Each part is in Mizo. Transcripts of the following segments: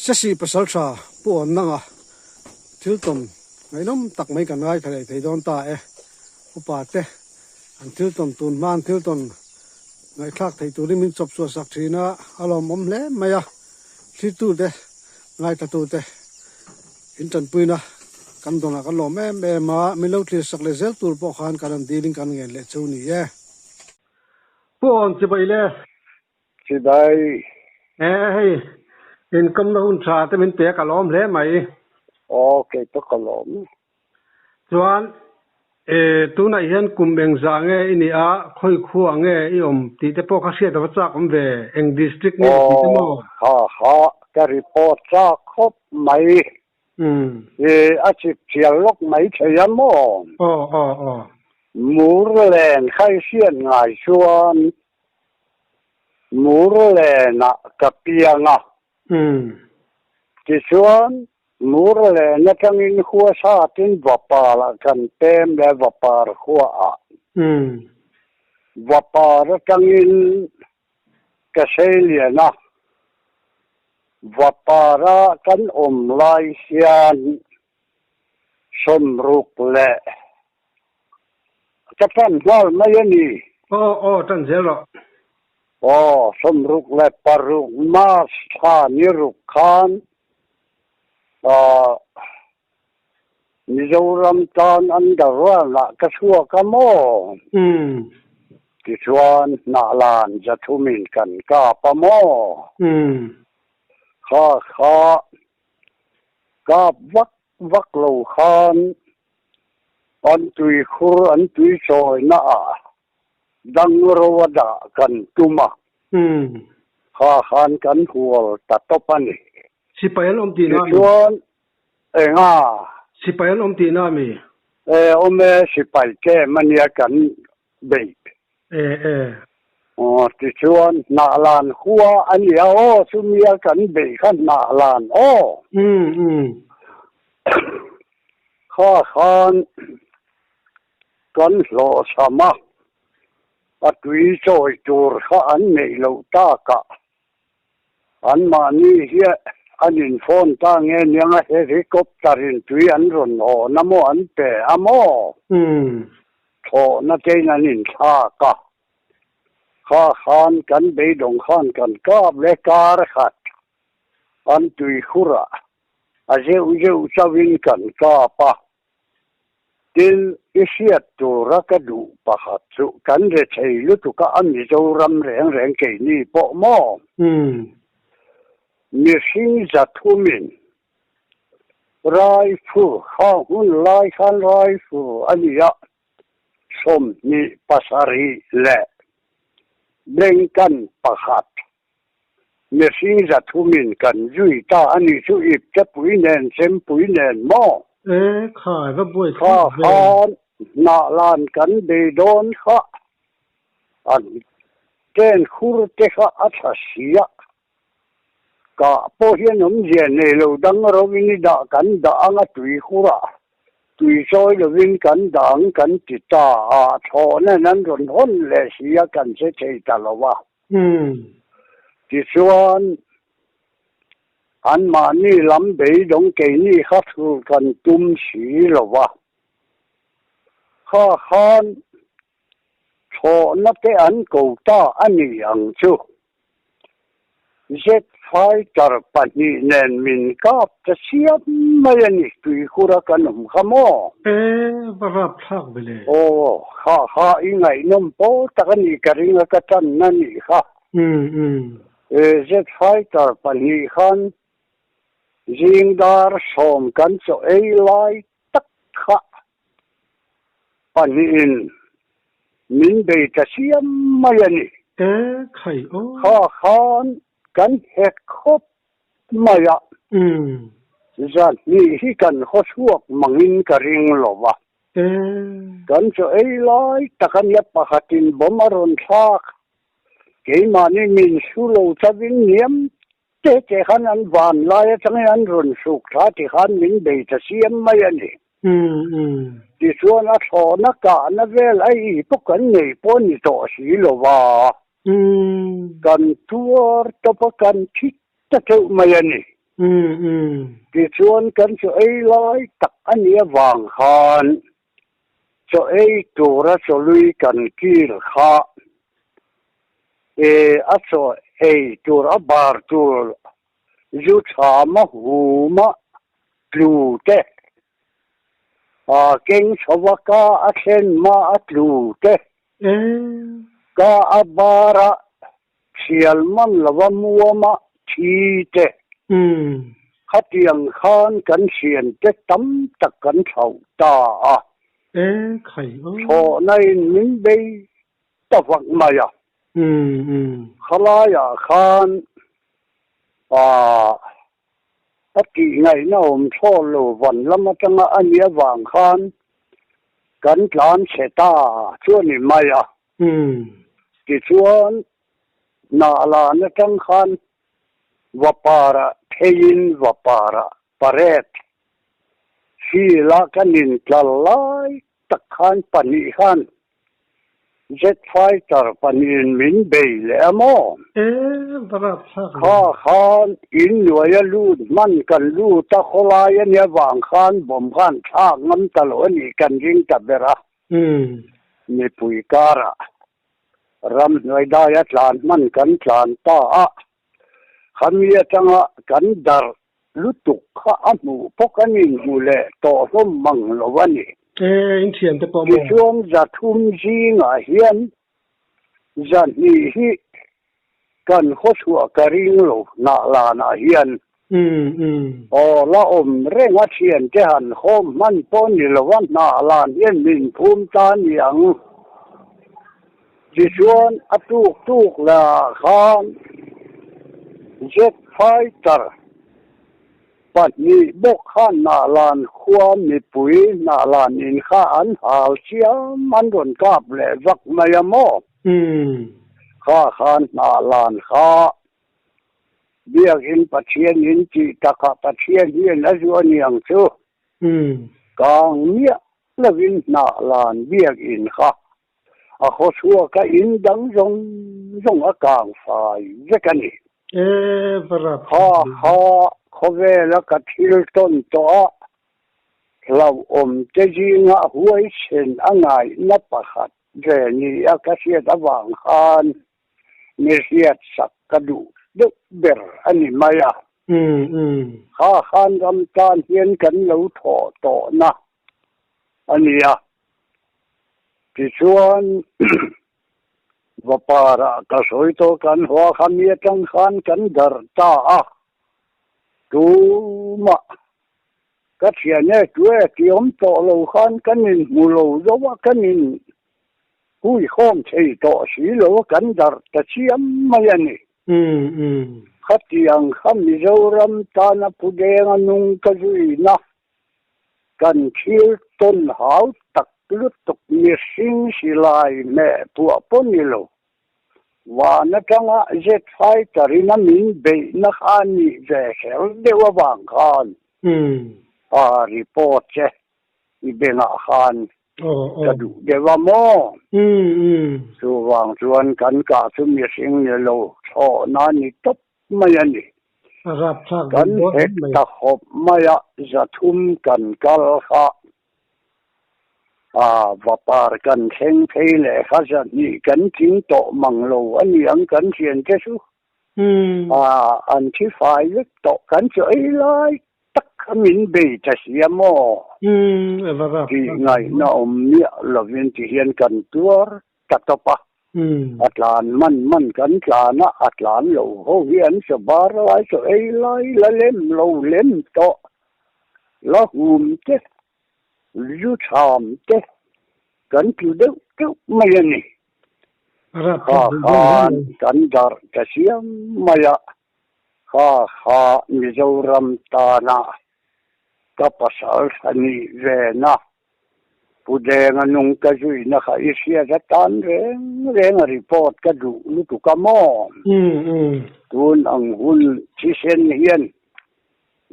Sesi Pasaltha Pu Awnanga thil tawn ngaihnawm tak mai kan ngaithla leh thei dawn ta e. Upa te an thil tawn tun hma an thil tawn ngaihthlak theih turin min chawp chhuah sak thin a, a lawmawm hle mai a. Thlir te ngaithla tute in tanpuina kan dawnah kan lawm em em a, min lo thlir sak leh zel tur pawh khan kan rawn dilin kan ngen leh chu ni e. Pu Awn chibai le. Chibai. E hei, inkawmna hun tha te min pe a ka lawm hle mai. Aw kei pawh ka lawm. Chuan, e, tunah hian kum engzah nge i nih a, khawi khuah nge i awm tih te pawh kha hriat a va chak awm ve, eng district nge tih te maw? Aw, ha ha, ka report chak khawp mai. Umm. E, a chip chial lawk mai thei a maw? Aw, aw, aw. Murlen kha i hriat ngai chuan Murlenah ka piang a. Umm. Tichuan, Murlen atangin khua satin Vapar-ah kan pem leh Vapar khuaah. Umm. Vapar atangin ka seilian a, Vapara kan awm lai hian 60 leh ka tan nghal mai a ni. Aw, aw, tan zel rawh. Aw, 66 March thla ni ruk khan ah Mizoram tan underground-ah ka chhuak a maw? Umm. Tichuan hnahlan zathumin kan kap a maw? Umm. Kha kha kap vak vak lo khan an tuikhur an tui chawina ah dangro a dah kan tum a. Umm. Kha khan kan hual ta tawp a ni. Sipai an awm tihna a mi? Tichuan Enga? Sipai an awm tihna a mi? E, awm e, sipai kem a nia kan beih. E, e. Aw, tichuan Hnahlan khua a nia aw, chumia kan beih kha Hnahlan aw. Umm, umm. Kha khan kan hlawhchham a, a tui chawi tur kha an neih loh takah Anmahni hi an in phone ta nge niang a helicopter in tui an rawn hawn a maw an pe a maw? Thlawhna te in an in thlak a, kha khan kan beidawng khan kan kap leh kar khat an tui khur ah a zeuh zeuh chauh in kan kap a. Tin, i hriat tura ka duh pakhat chu kan rethei lutuk a, a Mizoram reng reng keini pawh maw? Mihring zathumin Raifur kha hun lai khan Raifur a ni a, 27 leh Bengkan pakhat Mihring zathumin kan zui ta a nih chu iptepui nen chempui nen maw? E khai va buai thlak ve. Kha khan hnahlan kan bei dawn kha an ten khur te kha a tha si a, kah pawh hian awmzia nei lo dang rovin i dah kan dah ang a tui khurah tui chawi lovin kan dah ang kan ti ta a, thlawhna in an rawn hawn leh si a kan che thei ta lo a. Tichuan, anmahni lam beidawng keini kha thur kan tum si lo va. Kha khan thlawhna te an ko ta a ni ang chu. Jet fighter pahnih nen min kap ta siam mai a ni, tuikhura kan awm kha maw? E, va rap thlak ve le. Aw, kha kha i ngaihnawm pawl tak a nih ka ring a, ka tanna nih kha. Umm, umm. E, jet fighter pahnih khan zing dar sawm kan chaw ei lai tak kha pahnihin min bei ta siam mai a ni. E khai aw. Kha khan kan hek khawp mai a. Umm. Zahnih hi kan haw chhuak mangin ka ring lo va. E. Kan chaw ei lai tak a nia pakhatin bomb a rawn thlak. Keimahni min su lo chavin niam Te te khan an van lai atangin an rawn suk thla ti khan min bei ta siam mai a ni. Tichuan a thlawhna kahna vel a i pawh kan nei pawh ni tawh si lo va, kan tuar tawp a kan thi ta teuh mai a ni. Tichuan kan chaw ei lai tak a nih avang khan chaw ei tura chawlui kan kil kha e a chaw ei tur a bar tur zu thama huma tlu te a keng chhova ka a thlen hma a tlu te ka a bara Thial man lova muama thi te khatiang khan kan thiante tam tak kan thlauh ta a, thlawhna in min bei ta vak mai a. Khalaiah khan a tihngaihna awm thlawh lo van lam atanga a nih avang khan kan tlan chhe ta chu a ni mai a. Tichuan, Hnahlan atang khan Vapara theiin Vapara parade field-a kan intlal lai tak khan pahnih khan jet fighter pahnihin min bei leh a maw? Kha khan innuaia lut hman kan lut a, khawlai a nia vang khan bomb khan thlak ngam ta lo a nih kan ring ta ber a. Mipui karah ramhnuai daia tlan hman kan tlan ta a, khami atanga kan darh lutuk kha a hmuh pawh kan inhmu leh tawh hlawm mang lo a ni. Tichuan 300 zingah hian 200 hi Kan khawchhuah ka ring lo hnahlanah hian aw la awm reng a thiante han khawm hman pawh ni lo a hnahlan hian min phum ta ni ang. Tichuan a tuk tuk lah khan jet fighter pahnih bawk khan hnahlan khua mipui hnahlan in kha an hal chiam an rawn kap leh vak mai a maw? Kha khan hnah lan kha Biakin Pathian in tih takah Pathian hian a zu a ni ang chu. Kang miah lovin hnah lan Biakin kha a khaw chhuak a in dang zawng zawng a kang fai vek a ni. Kha kha khawvela ka thil tawn tawh a hlauhawm te zingah huaisen a ngaihna pakhat Ve ni a ka hriat avang khan mi hriat sak ka duh deuh ber a ni mai a. Kha khan ram tan hian kan lo thawh tawhna a ni a. Tichuan Vapara ka sawi tawh kan hua kha mi atang khan kan darh ta a. Tumah Ka thian e, tu e ti awm tawh lo khan kan inhmu lo zo a, kan in huikhawm thei tawh si lo a, kan darh ta chiam mai a ni. Khatiang kha Mizoram tana Pudeng a nung ka zuina kan thil tawn hau tak lutuk mihring silai hmeh puah pawh ni lo. Van atanga jet fighter in a min beihna kha a nih ve kher deuh avang khan a report che i bengah khan ka duh deuh a maw? Chuvang chuan kan kah chu mihring ni lo thlawhna ni tawp mai a ni. Kan hek ta khawp mai a, 300 kan kal kha. A vapar kan thleng phei leh kha 200 kan tling tawh mang lo a ni ang kan thiante chu. A an thi fai vek tawh kan chu ei lai tak kha min bei ta sia maw? Tih ngaihna awm miah lovin ti hian kan tuar ta tawp a. A tlan man man kan tlan a, a tlan lo ho hi an chaw bar lai chaw ei lai la lem lo lem tawh la hum te zu cham te kan tlu deuh deuh mai a ni. Kha khan kan darh ta siam mai a, kha kha Mizoram tana ka pasal tha nih ve na Pu Denga nung ka zuina kha i hriat a tan reng reng a report ka duh lutuk a maw? Tun ang hun thisen hian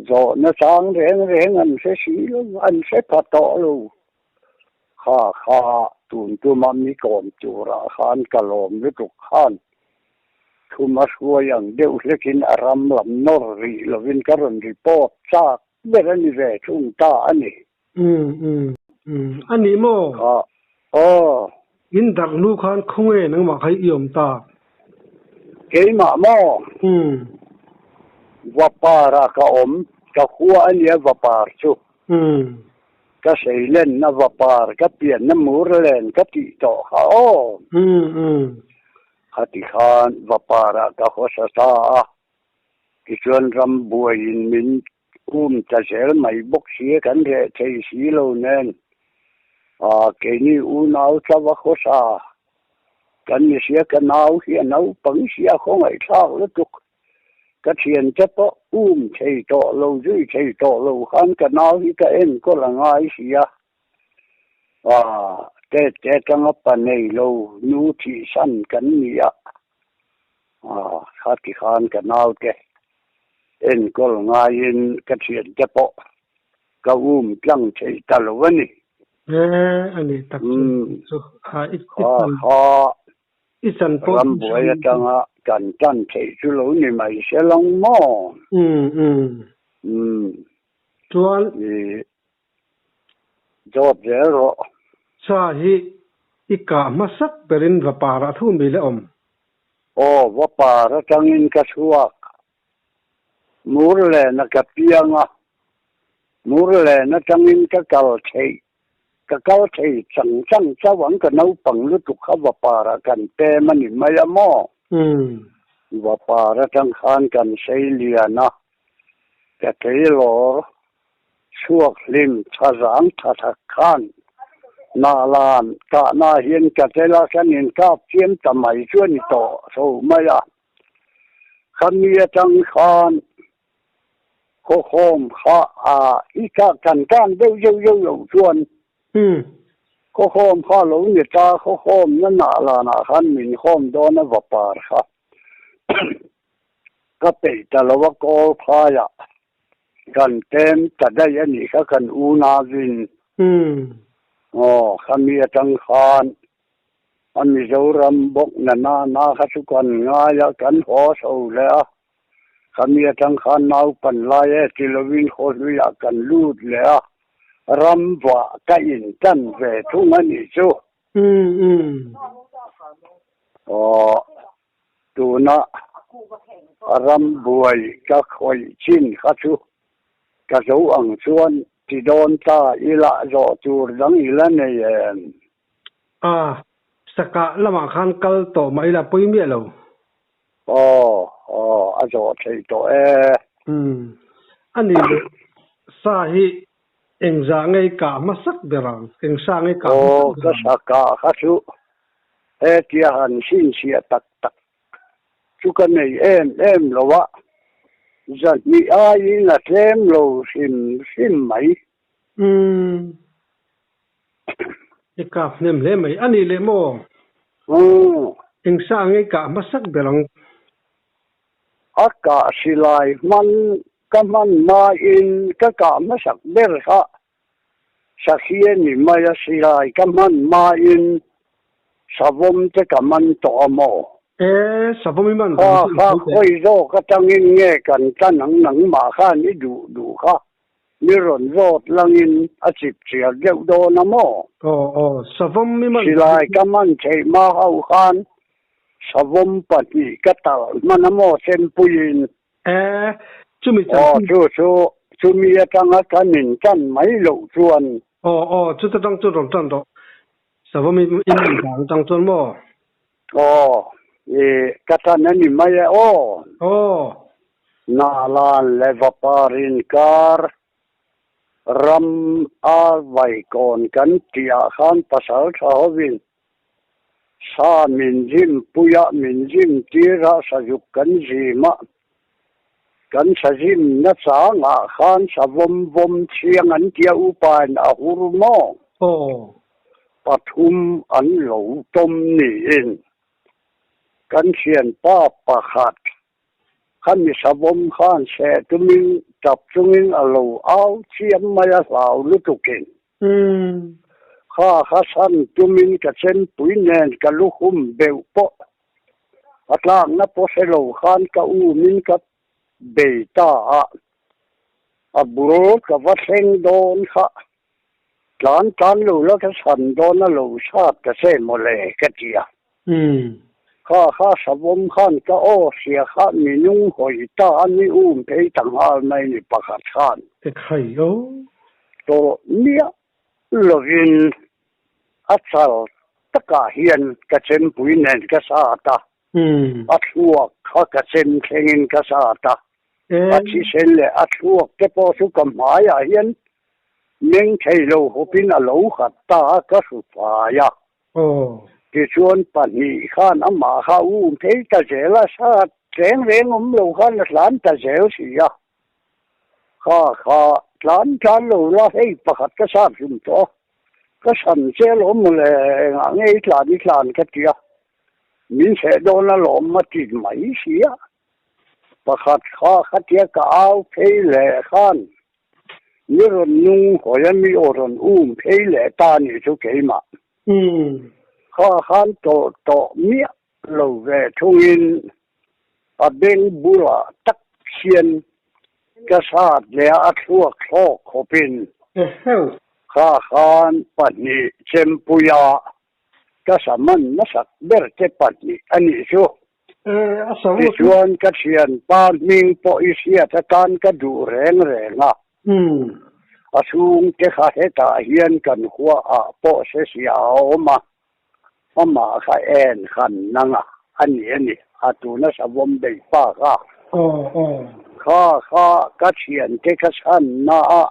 zawhna chang reng reng an hre si lo, an hre pha tawh lo. Kha kha tun tuma mi kawm turah khan ka lawm lutuk khan. Thuma hruai ang deuh hlekin a ram lam nawr rih lovin ka rawn report chak ber a ni ve thung ta a ni. Umm umm umm a ni maw? Kha aw. In darh hnu khan khawnge nangmah kha i awm tak? Keimah maw? Umm. Vapar ah ka awm, ka khua a nia vapar chu. Umm. Ka seilenna vapar ka pianna mur len ka tih tawh kha aw. Umm umm. Khati khan vapar ah ka hawsa ta a, tichuan ram buaiin min um ta zel mai bawk si a, kan reh thei si lo nen ah keini unau tlava khawsa kan ni sia, ka nau hi a naupang sia khawngaihthlak lutuk. Ka thiante pawh um thei tawh lo, zui thei tawh lo khan ka nau hi ka enkawl a ngai si a. Ah, te te atanga pa nei lo nu thihsan kan ni a. Ah, khati khan ka nau te enkawl ngaiin ka thiante pawh ka um tlang thei ta lo a ni. E, a ni tak chu, chu, ha, i, i, Ha, ha. I chan pawh Ram buai atanga kan tan theih chu lo ni mai se lang maw? Umm umm. Umm. Chuan. I dawt zel rawh. Sa hi i kah hmasak berin va parah thu mi le awm. Aw, va par atangin ka chhuak. Mur lena ka piang a. Mur len atangin ka kal theih Ka kal thei chang chang chauh ang ka naupang lutuk kha vapar ah kan pem a ni mai a maw? Vapar atang khan kan sei lian a, ka keilawr chhuak hlim tha zang tha thak khan Nahlan kahna hian ka tel a kan inkap chiam ta mai chu a ni tawh tho mai a. Khami atang khan Khawkhawm kha a i ka kan tan deuh deuh deuh loh chuan khawkhawm kha lo ni ta, khawkhawm na nah lanah khan min khawm dawn a vapar kha ka peih ta lo a kawl phaiah kan tem ta daih a nih kha kan unauin aw khami atang khan a Mizoram bawk na na na kha chu kan ngai a kan haw chho leh a. Khami atang khan naupan lai e ti lovin khawhluiah kan lut leh a, ram vah ka intan ve thung a nih chu. Aw, tuna ram buai ka khawih chin kha chu ka zo ang chuan ti dawn ta ila zawh tur dang ila nei em? A, sakah lamah khan kal tawh mah ila pawi miah lo. Aw, aw, a zawh theih tawh e. Umm, a ni leh sa hi engzah ngei kah hmasak ber ang, eng sa ngei kah hmasak Aw, ber ka ang? sa kah kha chu hetia han chhinchhiah tak tak chu ka nei em em lo a, zahnih aiin a tlem lo hrim hrim mai. Umm, i kap hnem hle mai. A nih leh maw? Umm. Eng sa ngei kah hmasak ber ang? A kah silai hman ka hman hmain ka kah hmasak ber kha sakhi a ni mai a, silai ka hman hmain savawm te ka man tawh a maw? E, savawm i man Kha dan chu i kha sawi teh. khawi zawk atangin nge kan tan ang nangmah khan i duh duh kha Mi rawn zawt langin a chip chiar deuh dawn a maw? Aw aw, savawm mi man Silai ka man theih hma ho khan savawm pahnih ka talh hman a maw Sempuiin? E, chumi Aw, chanchin. chu chu, chumi atanga kan intan mai loh chuan. Aw aw, chuta tang chuan rawn tan rawh. Savawm i man dan atang chuan maw? Aw, i ka tan a ni mai e aw. Aw. Nahlan leh Vapar inkar ram a vaikawn kan tihah khan pasaltha hovin sa min zim puia min zim tirah sazuk kan zim a, kan sazim na changah khan savawm vawm chiang an tia upain a hur maw? Aw. Pathum an lo tawm niin kan thianpa pakhat kha mi savawm khan seh tumin tap chungin a lo au chiam mai a hlau lutukin kha kha san tumin ka chenpui nen ka luhum beuh pawh. A tlakna pawh hre lo khan ka umin ka bei ta a, a bul ka va thleng dawn kha tlan tlan lo la ka chhan dawn a lo sat ta che mawle ka ti a. Kha kha savawm khan ka aw hria kha mi nung hawi ta a ni um phei ta nghal mai ni pakhat khan. Ekhai o. Tawh miah lovin a chal takah hian ka chempui nen ka sat a, a thluak kha ka chem thlengin ka sat a, a thisen leh a thluak te pawh chu ka hmaiah hian meng thei lo hawpin a lo khat ta a, ka hru fai a. Tichuan pahnih khan amah kha um phei ta zel a, sat reng reng awm lo khan a tlan ta zel si a. Kha kha tlan tlan lo la hei pakhat ka sat hlum tawh a, ka san che alawm mawle engah nge i tlan i tlan ka ti a, min seh dawn alawm a ti mai si a, pakhat kha khatia ka au phei leh khan mi rawn nung hawi a mi aw rawn um phei leh ta nih chu keimah. Kha khan tawh tawh miah lo ve thungin a beng bulah tak hian ka sat leh a, a thluak thlawk khawpin kha khan pahnih chempuia ka sa man hmasak ber te pahnih a nih chu. Tichuan ka thianpa hming pawh i hriat atan ka duh reng reng a, a chhungte kha hetah hian kan huaah pawh se sia a awm a, Amah kha en khan nang a, a ni a ni, a tuna savawm bei pa kha. Kha kha ka thiante ka chhanna a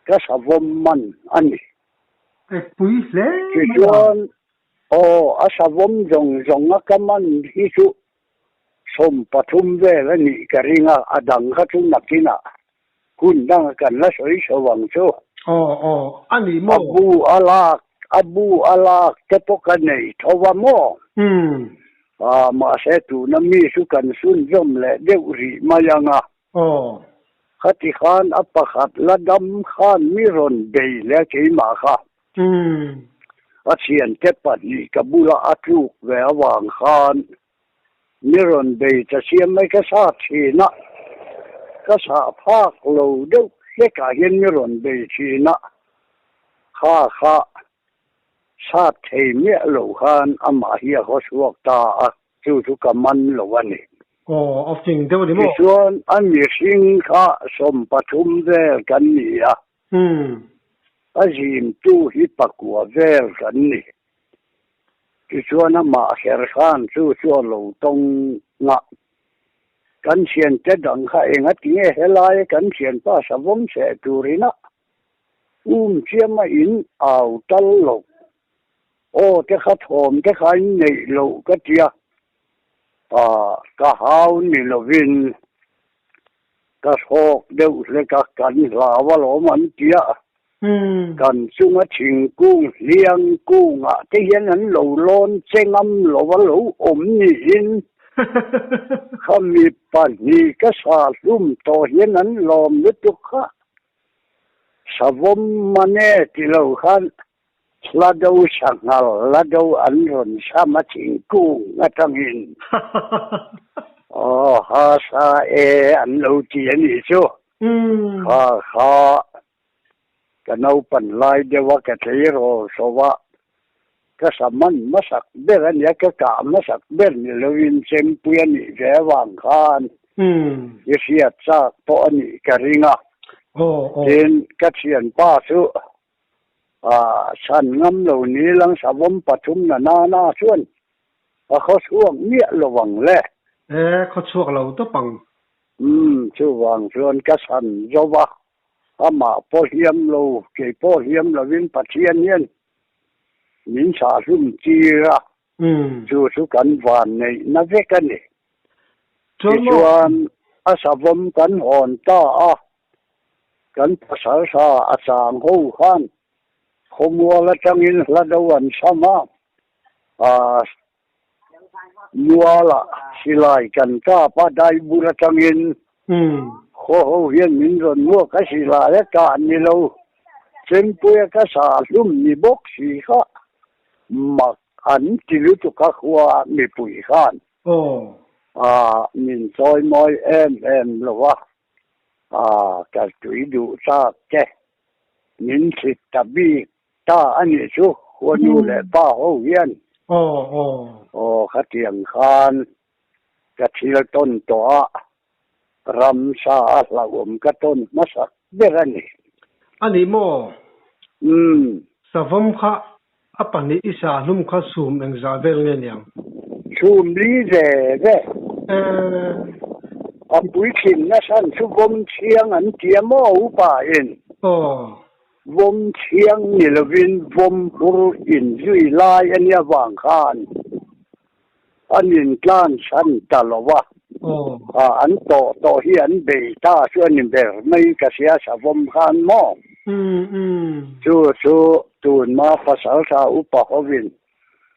ka savawm man a ni. Pui hle mai a. Tichuan, aw, a savawm zawng zawng a ka man hi chu 13 vel a nih ka ring a, a dang kha chu nakinah hun danga kan la sawi chho ang chu. Aw aw, a ni maw? A bu a lak, a bu a lak te pawh ka nei tho a maw? Umm. A, mahse tuna mi chu kan sunzawm leh deuh rih mai ang a. Aw. Khati khan a pakhat la dam khan mi rawn bei leh keimah kha. Umm. A thiante pahnih ka bula a tluk ve avang khan Mi rawn bei ta siam mai ka sa thin a, ka sah phak lo deuh hlekah hian mi rawn bei thin a, kha kha sat thei miah lo khan amah hi a haw chhuak ta a, chu chu ka man lo a ni. Aw, a fing deuh a ni maw? Tichuan a mihring kha 13 vel kan ni a, a zimtu hi pakua vel kan ni. Tichuan amah kher khan chu chu a lo tawng ngah. Kan thiante dang kha enga tinge helai kan thianpa savawm seh turin a um chiam a in au tal lo. Aw te kha thawm te kha in neih loh ka tia. Ah ka hau ni lovin ka hrawk deuh hlek a kan hlau alawm an tia. Kan chunga thingkung hliang kungah te hian an lo lawn che ngam lo a lo awm niin khami pahnih ka sa hlum tawh hian an lawm lutuk kha. Savawm mane ti lo khan hla do sanghal hla do an rawn sam a thingkung atangin aw ha sa e an lo ti a nih chu. Kha kha Ka naupan lai deuh a ka tleirawl hro a, ka sa man hmasak ber a nia, ka kah hmasak ber ni loin chempui a nih ve avang khan i hriat chak pawh a nih ka ring a. Tin, ka thianpa chu chhan ngam lo ni lang savawm pathum na nana chuan a khawchhuak miah lo ang le. E, khawchhuak lo tawp ang. Umm, chuvang chuan ka chhan zo va. Amah pawh hliam lo, kei pawh hliam lovin Pathian hian min chhah hlum tir a, chu chu kan van neihna vek a ni. Tichuan a savawm kan hawn ta a, kan pasal tha a chang ho khan khawmual atangin hla do an sam a, Mualah silai kan kap a, daibur atangin khaw ho hian min rawn muak a, silai a kah ni lo, chempuia ka sa hlum ni bawk si kha mak an ti lutuk a khua mipui khan. Aw. A, min chawi mawi em em lo a, a, ka tui duh chak che. Min thlit ta bik ta a nih chu, khua nu leh pa ho hian. Aw, aw. Aw, khatiang khan ka thil tawn tawh a, ramsa a hlauhawm ka tawn hmasak ber a ni. A ni maw? Umm. Savawm kha a pahnih i sa hlum kha sum engzah vel nge niang? Sum li ve ve. Eeh. A puitling nasan chu vawm thiang an tia maw upa in? Aw. Vawm thiang ni lovin vawm hur inzui lai a nia vang khan. An intlan chhan ta lo a, an tawh tawh hi an bei ta chu a ni ber mai ka hria savawm khan maw? Chu chu tunma pasaltha upa hovin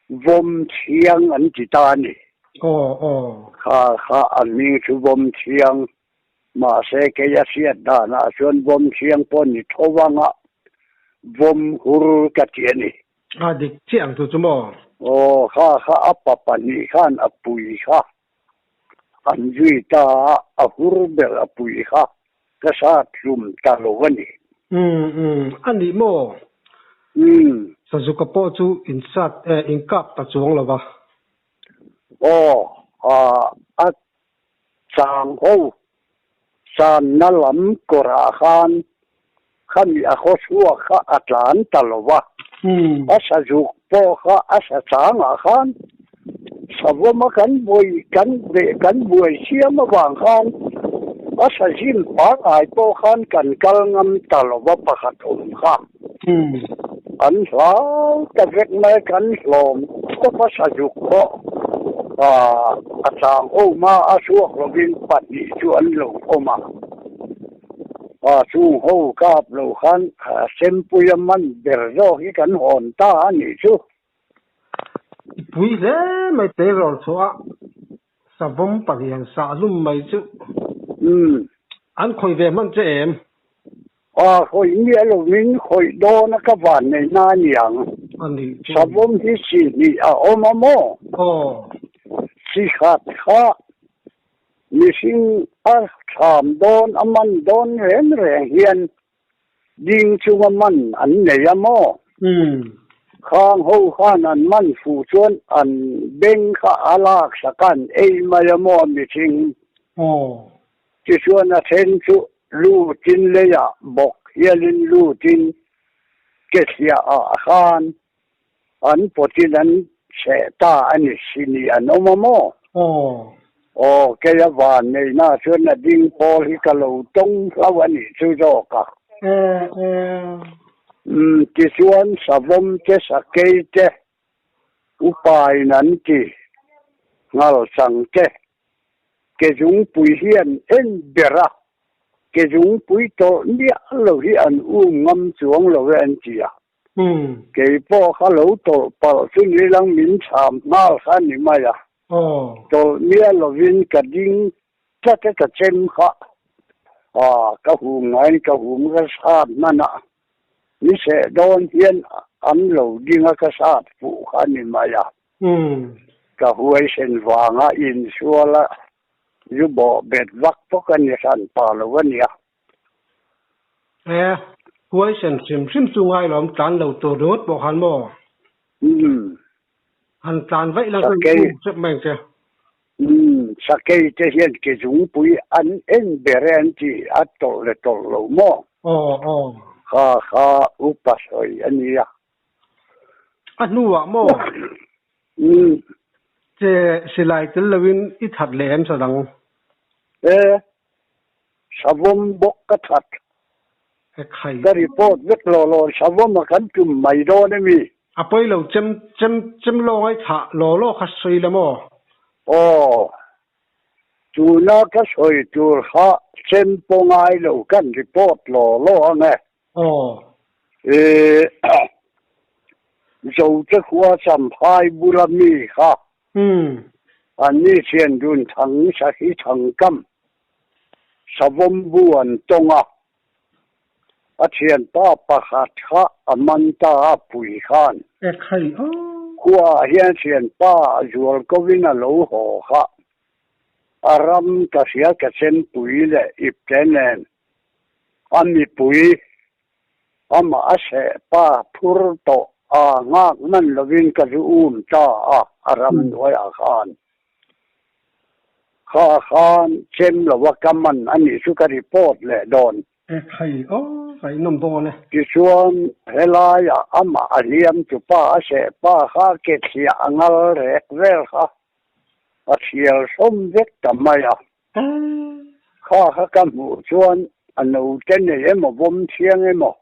vawm thiang an ti ta a ni. Kha kha an hming chu vawm thiang, mahse kei a hriat danah chuan vawm thiang pawh ni tho anga vawm hur ka ti a ni. A dik chiah ang chu chu maw? Aw, kha kha a pa pahnih khan a pui kha an zui ta a, a hur ber a pui kha ka sat hlum ta lo a ni. Umm umm, a nih maw? Umm. Sazuka pawh chu in sat eh in kap ta chuang lo va. Aw, a chang ho channa lam kawrah khan khami a khaw chhuak kha a tlan ta lo va, a sazuk pawh kha a sa changah khan savawma kan buai kan kan buai siam avang khan a sa zim pangngai pawh khan kan kal ngam ta lo va pakhat awm kha. An hlau ta vek mai kan hlawm tawp a sazuk pawh a chang awm a, a chhuak lovin pahnih chu an lo awm a. Chung ho kap lo khan Sempuia man ber zawk hi kan hawn ta a nih chu. I pui hle mai tleirawl chhuah a, savawm pahnih han sah hlum mai chu. An khawih ve hman che em? A khawih miah lovin khawih dawn a ka van nei na a niang. A nih chu. Savawm hi chi hnih a awm a maw? Aw. Chi khat kha mihring a thlam dawn a man dawn reng reng hian ding chunga man an nei a maw? Umm. Khang ho khan an man fuh chuan an beng kha a lak sak a an ei mai a maw mihring? Aw. Tichuan a then chu lutin leiah bawk hialin lutin kethliah ah khan an pawtin an cheh ta a ni si ni an awm a maw? Aw. Aw, kei a van neihna chuan a ding pawl hi ka lo tawng hlau a nih chu zawk a. Aw, aw. Umm, tichuan savawm te sakei te upain an ti nghal chang te Ke zungpui hian en ber a, ke zungpui tawh miah lo hi an um ngam chuang lo e an ti a. Kei pawh kha lo tawlh palh chu ni lang min chham nghal kha ni mai a. Tawlh miah lovin ka ding tlat e ka chem kha. Ka hum ngaiin ka hum ka sat hman a, ni seh dawn hian an lo ding a ka sat fuh kha ni mai a. Ka huaisen vanga insuala zu bawh bet vak bawk a ni hran pa lo a nia. E, huaisen hrim hrim chu ngai lawm tlan lo tur ringawt pawh khan maw? Umm. Han tlan vaih lang khan Sakei. um hrep mai ang che. Umm, sakei te hian ke zungpui an en ber e an ti a tawlh leh tawlh lo maw? Aw, aw. Kha kha upa sawi a nia. A hnuah maw? Umm. Che silai tel loin i that leh em sa dang? E, savawm bawk ka that. E khai. Ka report vek lo lo, savawm a kan tum mai dawn emi? A pawi lo chem chem chem lawng ai thah law law kha sawi la maw? Aw, tuna ka sawi tur kha chem pawh ngai lo kan report law law ang e. Aw. E, Zote khua Champhai bula mi kha. Umm. An ni thian dun thang sahi thang kam savawm bu an tawng a, a thianpa pakhat kha a man ta a pui khan. E khai aw. Khuaah hian thianpa zualkovin a lo haw kha. A ram ka hria ka chempui leh ipte nen a mipui amah a seh pa phur tawh a nghak hman lovin ka zu um ta a, a ram hnuaiah khan. Kha khan chem lova ka man a nih chu ka report leh dawn. E khai aw ka inawm dawn e. Tichuan helaiah amah a hliam chu pa a seh pa kha ke thliah a ngal rek vel kha a thial sawm vek ta mai a. Kha kha ka hmuh chuan a naute nei emaw vawm thiang emaw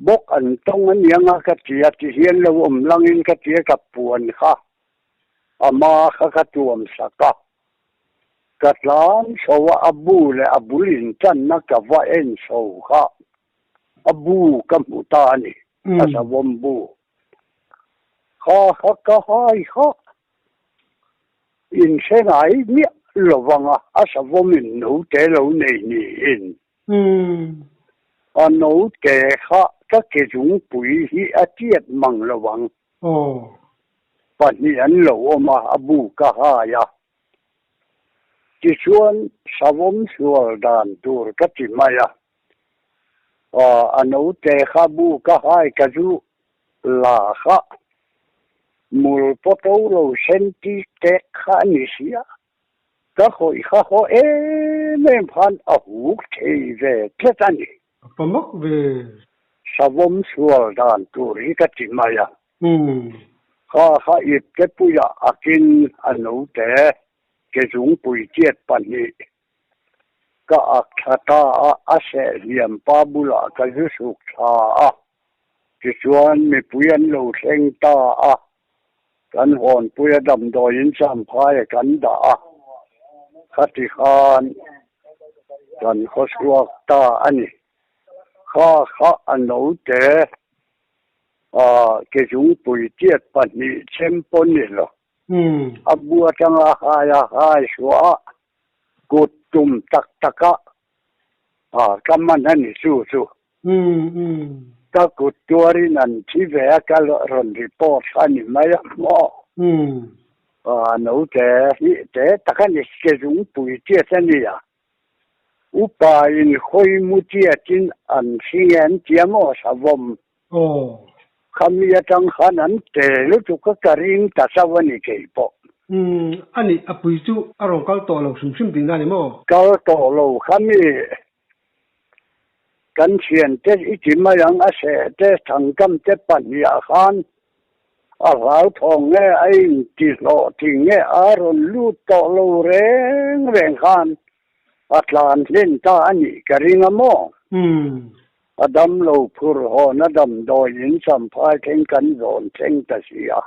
bawk an tawng a niang a ka ti a ti hian lo awm langin ka ti a ka puan kha a ma kha ka tuam sak a. Ka tlan chho a, a bu leh a bul intanna ka va en chho kha a bu ka hmu ta a ni, a savawm bu. Kha kha ka hai kha inhre ngai miah lo vang a, a savawmin note lo nei niin. A note kha ka ke zungpui hi a tiat mang lo vang. Pahnih an lo awm a, a bu ka hai a. Tichuan savawm sual dan tur ka ti mai a. A naute kha bu ka hai ka zu la kha mul pawto lo sen ti tek kha a ni si a. Ka khawih kha haw em em khan a huk thei ve tlat a ni. A pa mak ve. Savawm sual dan tur hi ka ti mai a. Kha kha ip te puiah a kin a naute ke zungpui chiat pahnih ka ak thla ta a, a seh hliam pa bulah ka zu suk thla a, tichuan mipui an lo thleng ta a, kan hawnpuia damdawiin Champhai kan dah a, khati khan kan khawchhuak ta a ni. Kha kha a naute A ke zungpui tiat pahnih chem pawh ni lo. A bu atanga hai a hai suah a, kut tum tak tak a, a ka man a ni chu chu. Ka kut tuarin an thi ve a, ka rawn report a ni mai a maw. A naute hi te tak a ni, ke zungpui tiat a ni a. Upa in hawi mu tiatin an hring e an tia maw savawm? Aw. Khami atang khan an te lutuk a ka ring ta chauh a ni kei pawh. Umm, a nih, a pui chu a rawn kal tawh lo hrim hrim tihna a ni maw? Kal tawh lo khami kan thiante i ti mai ang a seh te thangkam te pahnih ah khan A hlauthawng nge a inti hlawhtling nge a rawn lut tawh lo reng reng khan a tlan hlen ta a nih ka ring a maw? A damlo phur hawn a damdawi in champhai thleng kan zawn thleng ta si a.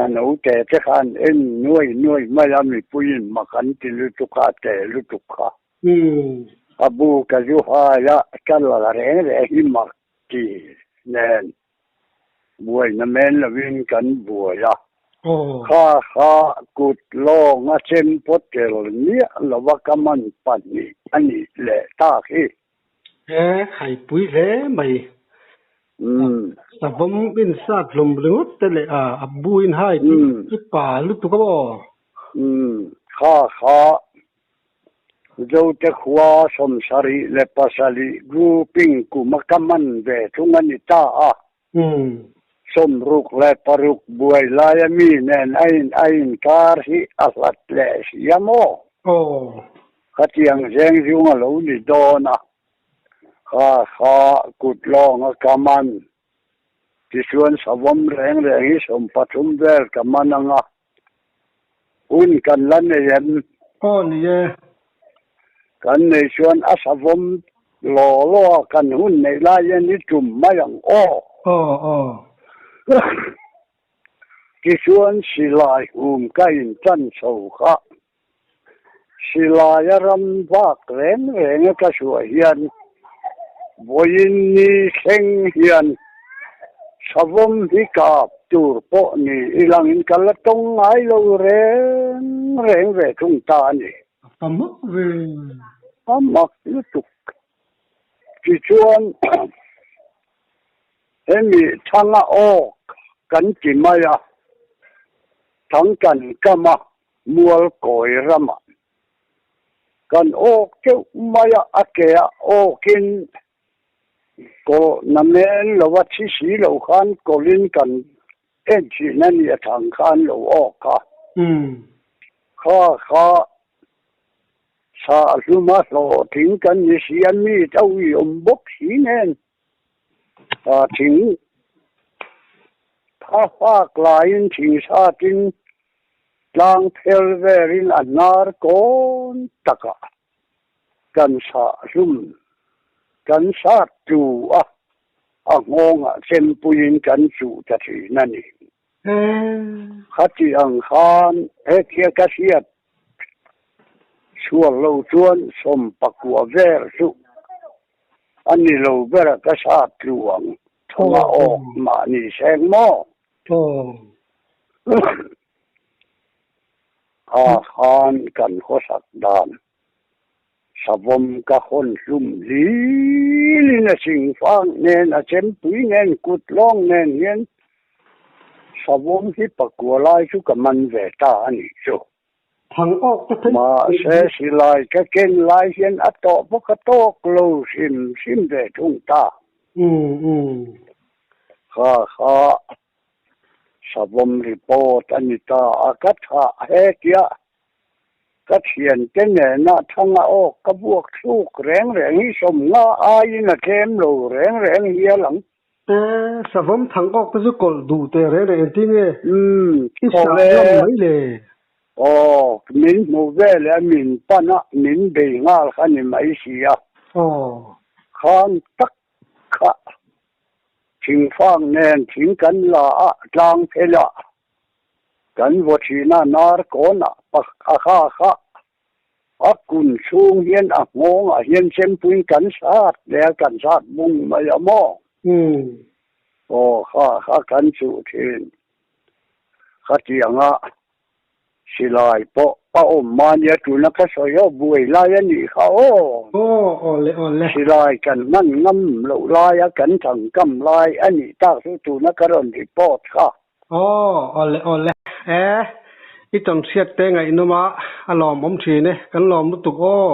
A naute te khan en nuai nuai mai a mipuiin mak an ti lutuk a, a te lutuk kha. A bu ka zu hai a, ka la reng reng hi mak ti nen buaina men lovin kan buai a. Kha kha kut lawng a chem pawt tel miah lova ka man pahnih a nih leh tak hi. He haipui hle mai. Savawm insat hlawm ringawt te leh a bu in hai tih i pa lutuk a maw? Kha kha Zote khua 77 grouping kum a ka man ve thung a ni ta a. 66 buai laia mi nen a in a inkar hi a hlat leh si a maw? Khatiang zeng zung a lo ni dawn a. Kha kha kut lawng a ka man. Tichuan savawm reng reng hi 13 vel ka man ang a. Hun kan la nei em? Aw ni e. Kan nei chuan a savawm law law a kan hun neih lai hian i tum mai ang aw. Aw aw. Tichuan silai hum ka intan chho kha. Silai a ram vak reng reng a ka chhuah hian vawiin ni thleng hian savawm hi kap tur pawh ni ilangin ka la tawng ngai lo reng reng ve thung ta a ni. A pa mak ve. A mak lutuk. Tichuan. Hemi thanga awk kan ti mai a, thang kan kam a, mual kawi ramah kan awk teuh mai a, a ke a awkin kawh na men lo a thi si lo khan kawlin kan en thin a ni a thang khan lo awk a. Kha kha Sa hluma hlawhtling kan ni si a mi to i awm bawk si nen a thing tha fak laiin thing satin tlang phel velin a hnar kawn takah kan sa hlum kan sat tu a a nghawngah chempuiin kan chuh ta thin a ni. Khati ang khan hetia ka hriat Chhuak lo chuan sawmpakua vel chu a ni lo ber a ka sat tluang thung a awk mahni seng maw? Kha khan kan khawsak dan savawm ka hawn hlum hlilin a singfang nen a chempui nen kut lawng nen hian savawm hi pakua lai chu ka man ve ta a nih chu. Thang awk te phei. Mahse silai ka ken lai hian a tawh bawk a tawk lo hrim hrim ve thung ta. Kha kha savawm report a ni ta a, ka thah hetia ka thiante nena thanga awk ka buak thluk reng reng hi sawmnga aiin a tlem lo reng reng hial ang. E, savawm thang awk te chu kawlh duh teh reng reng engtin nge i sah ngam mai le? Aw, min hmu vel e, min pan a, min bei nghal kha ni mai si a. Aw. Khan tak kha thingfang nen thing kan la a, tlang phel a, kan vaw thin a, nar kawn ah pak a kha kha A kun chhung hian a nghawngah hian chempuiin kan sat leh a, kan sat bung mai a maw? Aw, kha kha kan chuh thin. Khatianga silai pawh a awm mahnia tuna ka sawi ho buai lai a nih kha aw. Aw, aw le, aw le. Silai kan hman ngam loh laia kan thangkam lai a nih tak chu tuna ka rawn report kha. Aw, awle awle e, i tawn hriat te ngaihnawm a, a lawmawm thin e, kan lawm lutuk aw.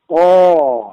Aw.